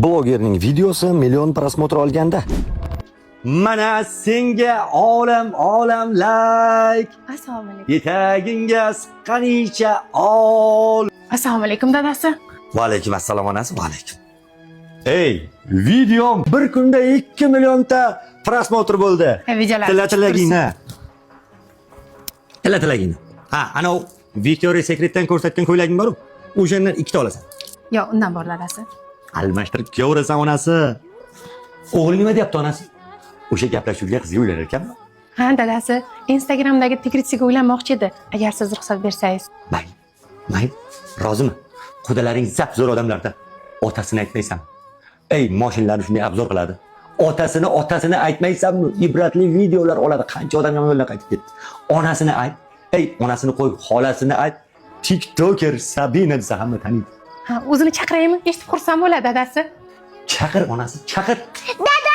Blogerning videosi million просмотр olganda. Mana senga olam olam like. Assalomu alaykum. Yetagingga siqqanicha ol. Assalomu alaykum dadasi. Va alaykum assalom onasi, va alaykum. Ey, videom bir kunda 2 millionta просмотр bo'ldi. Ha, videolar. Tilla tillagina. Tilla tillagina. Ha, ana u Victoria's Secret'dan ko'rsatgan ko'ylaging bor-ku. O'shandan ikkita olasan. Yo'q, undan bor dadasi. Almashtirib kiyaverasan onasi. O'g'li nima deyapti onasi? O'sha gaplashuvga qizga uylanar ekanmi? Ha, dadasi, Instagramdagi tigritsiga uylanmoqchi edi. Agar siz ruxsat bersangiz. Mayli, mayli, rozimi? Qudalaring zap zo'r odamlarda. Otasini aytmaysan. Ey, moshinlarni shunday obzor qiladi. Otasini, otasini aytmaysanmi? Ibratli videolar oladi. Qancha odam yomon yo'ldan qaytib ketdi. Onasini ayt. Ey, onasini qo'y, xolasini ayt. TikToker Sabina desa hamma taniydi. Ha, o'zini chaqiraymi? Eshitib xursand bo'ladi dadasi. Chaqir onasi, chaqir. Dada!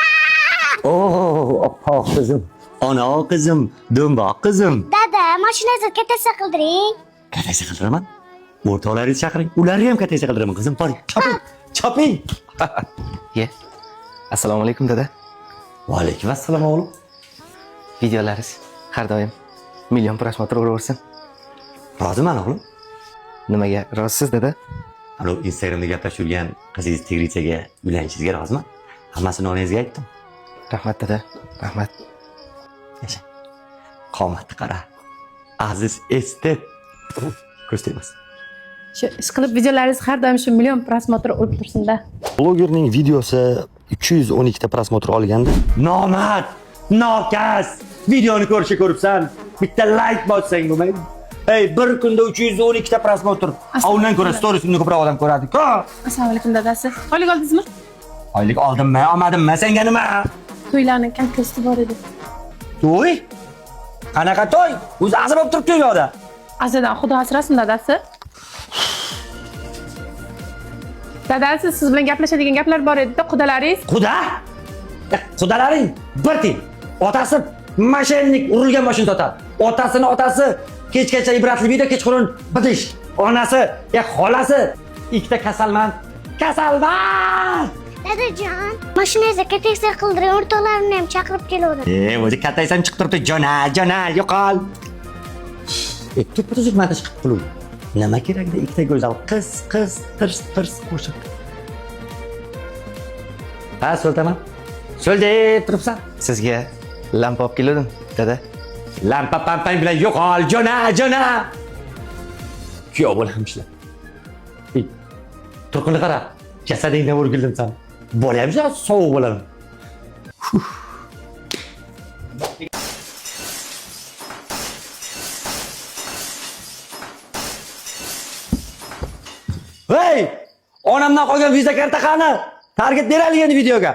Oh, oppoq qizim. Ona qizim, do'mboq qizim. Dada, mashinangizni kataysa qildiring. Kataysa qildiraman. O'rtoqlaringizni chaqiring. Ularni ham kataysa qildiraman qizim. Boring, choping. Choping. Ye. Assalomu alaykum dada. Va alaykum assalom o'g'lim. Videolaringiz har doim million просмотр uraversin. Roziman o'g'lim. Nimaga rozisiz dada? Alo, Instagramda gaplashib yurgan qizingiz Tigrichaga uylanishingizga roziman. Hammasini onangizga aytdim. Rahmat dada. Rahmat. Yasha. Qomatni qara. Aziz estet. Ko'z tegmas. Shu ish qilib videolaringiz har doim shu million просмотр urib tursin-da. Blogerning videosi 312 ta просмотр olganda. Nomard, nokas. Videoni ko'rishga ko'ribsan. Bitta like bossang bo'lmaydi. Ey, bir kunda 312 ta просмотр. A undan ko'ra storiesimni ko'proq odam ko'radi. Ko. Assalomu alaykum dadasi. Oylik oldingizmi? Oylik oldimmi, olmadimmi? Senga nima? To'ylarni konkursi bor edi. To'y? Qanaqa to'y? O'zi azab bo'lib turibdi u yoqda. Azadan xudo asrasin dadasi. Dadasi, siz bilan gaplashadigan gaplar bor edi-da, qudalaringiz. Quda? Qudalaring bir tiyin. Otasi mashinnik urilgan mashina sotadi. Otasini otasi kechgacha ibratli video, kechqurun bidish. Onasi, ya xolasi ikkita kasalmand. Kasalmand! Dadajon, mashinangizni kataysa qildiring, o'rtoqlarimni ham chaqirib kelavering. E, o'zi kataysam chiqib turibdi. Jona, jona, yo'qol. E, tuppa tuzuk mata chiqib qiluvdi. Nima kerakda ikkita go'zal qiz, qiz, tirs, tirs qo'shiq. Ha, so'ltaman. So'l deb turibsan. Sizga lampa olib keluvdim dada. Lampa pampang bilan yo'qol, jona, jona. Kuyov bo'lamishlar. Ey, turqini qara. Jasadingdan o'rgildim san. Bolayam sovuq bo'ladi. Hey! Onamdan qolgan viza karta qani? Target beraylik endi videoga.